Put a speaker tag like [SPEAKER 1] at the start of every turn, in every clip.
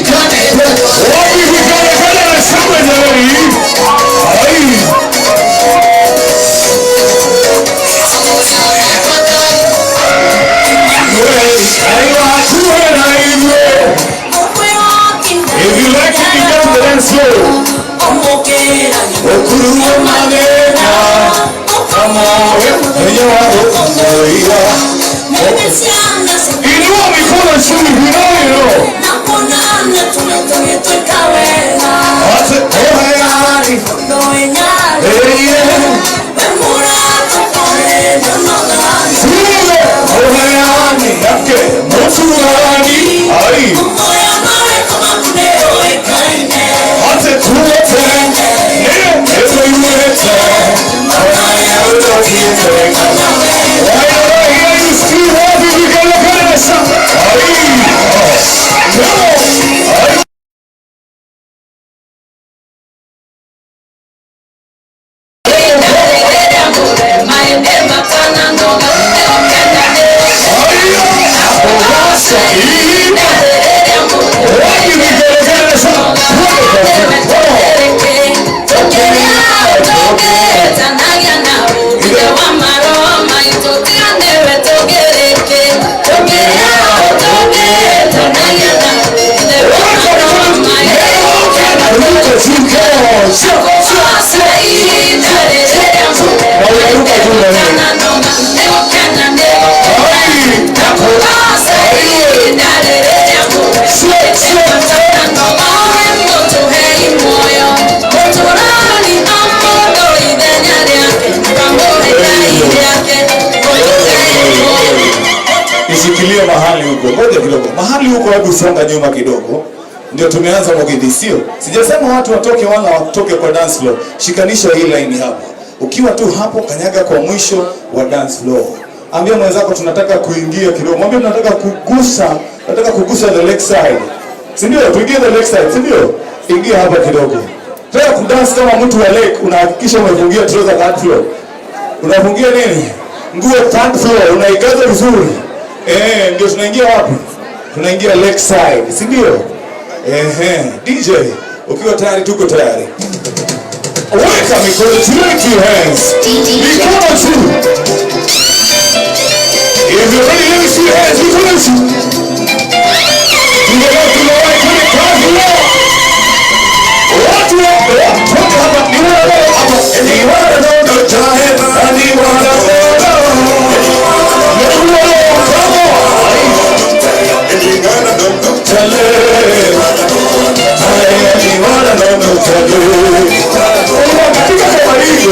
[SPEAKER 1] Wapi vigelegele na shangwe jamani? Ai. If you like it, you go to the dance floor. Inua mikono juu, inua, inua. Ate, oh, hey, yeah. Yake, Muturani, ai. Ate tuote, ne, ezo iwete. Why don't I hear you scream, wapi vigelegele na shangwe? Ai. Come on. Ai. Wapi vigelegele na shangwe? Na unaruka juu na nini? Ishikilie mahali huko, ngoja kidogo. Mahali huko, hebu songa nyuma kidogo. Ndio tumeanza Mugithi, sio? Sijasema watu watoke wala watoke kwa dance floor. Shikanisha hii line hapa. Ukiwa tu hapo, kanyaga kwa mwisho wa dance floor. Ambia mwenzako tunataka kuingia kidogo. Mwambie tunataka kugusa, tunataka kugusa the lake side. Si ndio? Tuingie the lake side, si ndio? Ingia hapa kidogo. Tena kudance kama mtu wa lake, unahakikisha umefungia trouser third floor. Unafungia nini? Nguo third floor, unaikaza vizuri. Eh, ndio tunaingia wapi? Tunaingia lake side, si ndio? Ehe, DJ, ukiwa tayari tuko tayari. Weka mikono juu, lift your hands. Mikono juu. If you're ready, let me see your hands. Mikono juu. To the left, to the right, to the third floor. Watu toka hapa, ni wewe hapa. Ni wewe ndo chahe, ni wewe ndo. Ni wewe, come on. Chale. Ni wewe ndo chale. Katika safari hiyo,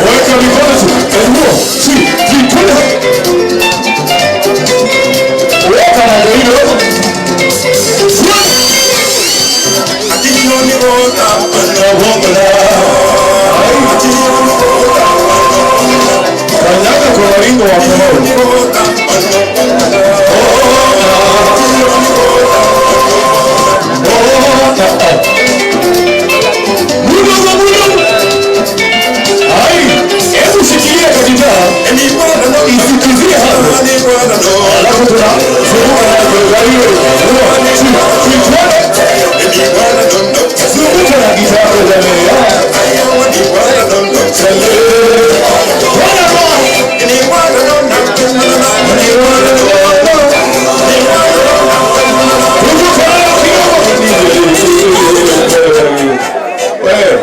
[SPEAKER 1] weka mikono juu. And one, two, three, twende. Weka na hiyo. Kanyaga kwa waringo wa kono. Mudogo mudogo. Ai, hebu shikilia kwa gitaa. Isikizie hapo. Alafu tunazunguka nayo kwa hiyo. One, two, three, twende. Zunguka na gitaa yako jamii. Chale. Bwana bwana. Zunguka nayo kidogo. Wewe.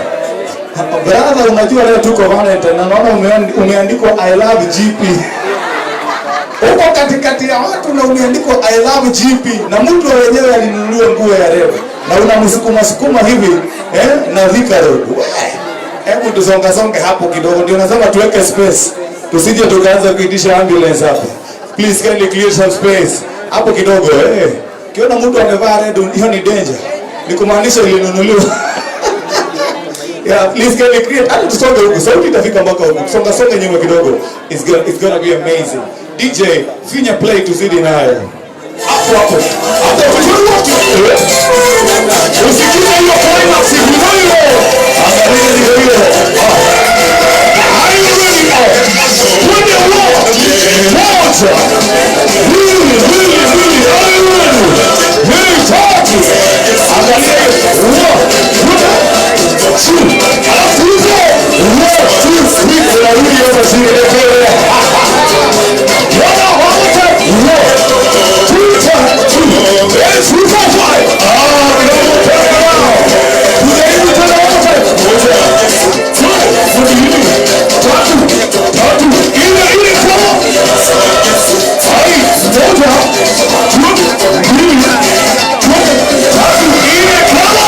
[SPEAKER 1] Brother, unajua leo tuko Valentine na naona umeandikwa I love GP. Uko katikati ya watu na umeandikwa I love GP na mtu wenyewe alinunuliwa nguo ya red na unamsukuma sukuma hivi na Thika Road. We, hebu tusonga songe hapo kidogo, ndio nasema tuweke space, tusije tukaanza kuitisha ambulance hapa. Please kindly clear some space hapo kidogo. Ukiona mtu amevaa red, hiyo ni danger. Ni kumaanisha ilinunuliwa. Yeah, please can we create, hata tusonge huku, sauti itafika mpaka huku. Songa songa nyuma kidogo. It's gonna be amazing. DJ, finya play tuzidi nayo. Hapo hapo. Hapo vizuri. Usikize hiyo climax hiyo. Angalia hiyo hiyo. Are you ready now? Twende wote. Moja. Mbili, mbili, mbili. Are you ready? Mbili, tatu. Angalia hiyo. One, two. Alafu hizo. One, two, three. Tunarudi hapa chini. One, one more time. One, two, two, and three, four, five. Ah, kidogo turn around. Tujaribu tena one more time. Moja, two, mbili, tatu, tatu, nne, nne, tano. Ai, moja, two, mbili, two, tatu, nne, tano.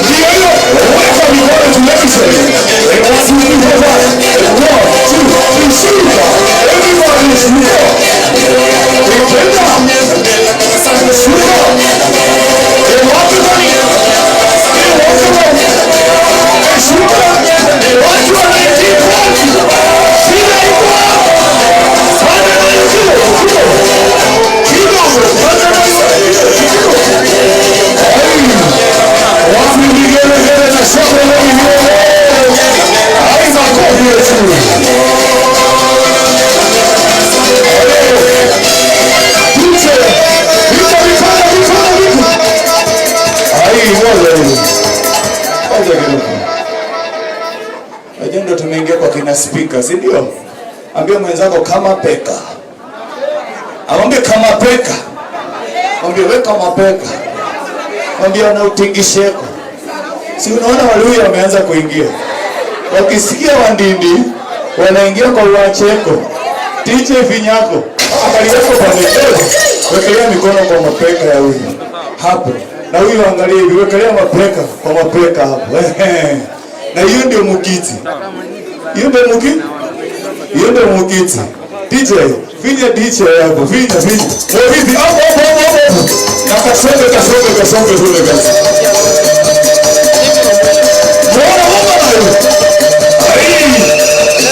[SPEAKER 1] Ndio hiyo. Weka mikono tulekise. One, two, three, four, five. One, two, three, shuka. Everybody shuka. Tena. Shuka. Wapi nani? Wapi nani? Shuka. Watu wanaingia. Shida iko hapa. Panda nayo kidogo, kidogo. Kidogo, panda nayo kidogo. Ai. Wapi vigelegele na shangwe leo hiyo? Ai, makofi yetu. DJ, vita vipanda vipanda vitu. Ai, moja hivi. Moja kidogo. Najua ndo tumeingia kwa kina speaker, si ndio? Ambia mwenzako kama peka. Amwambie kama peka. Mwambie weka mapeka. Mwambie ana utingisheko. Si unaona Waluhya wameanza kuingia. Wakisikia Wandindi wanaingia kwa uacheko. DJ Finyako. Angalia yako pande. Wekelea mikono kwa mapeka ya huyu. Hapo. Na huyu angalia hivi, wekelea mapeka kwa mapeka hapo. Na hiyo ndio mukiti. Hiyo ndio mukiti. Hiyo ndio mukiti. DJ, finya DJ hapo, finya finya. Wewe vipi? Hapo hapo hapo hapo. Na kasonge kasonge kasonge tule kazi. Muona muona hiyo. Ai.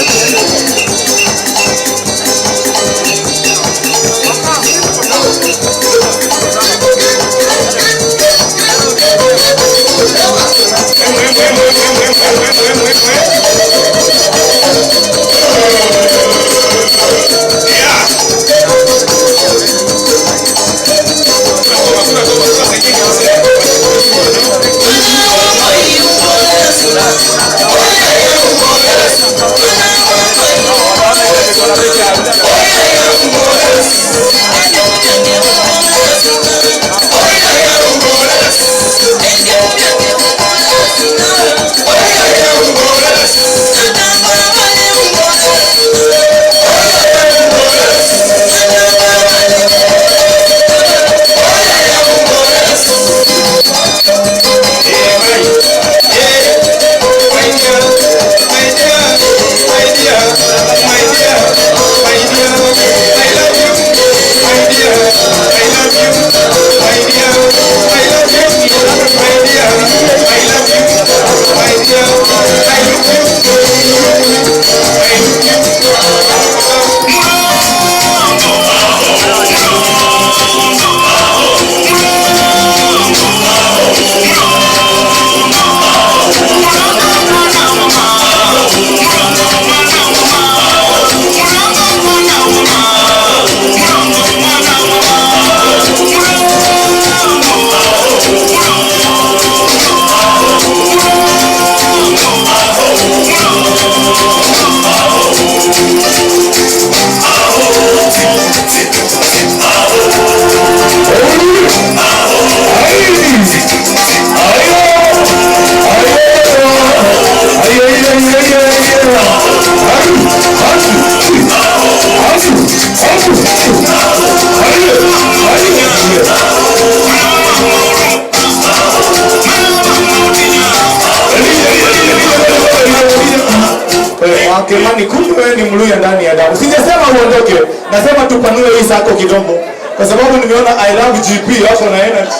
[SPEAKER 1] Wakemani, kumbe wewe ni Mluhya ndani ya damu. Sijasema uondoke, nasema tupanue hii sako kidogo. Kwa sababu nimeona I love GP wako na energy.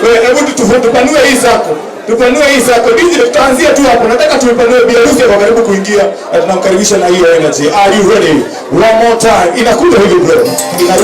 [SPEAKER 1] Wewe, hebu tupanue hii sako. Tupanue hii sako. DJ, tutaanzia tu hapo. Nataka tuipanue. Bi harusi kwa karibu kuingia na tunamkaribisha na hiyo energy. Are you ready? One more time. Inakuja hivi, bro. Ina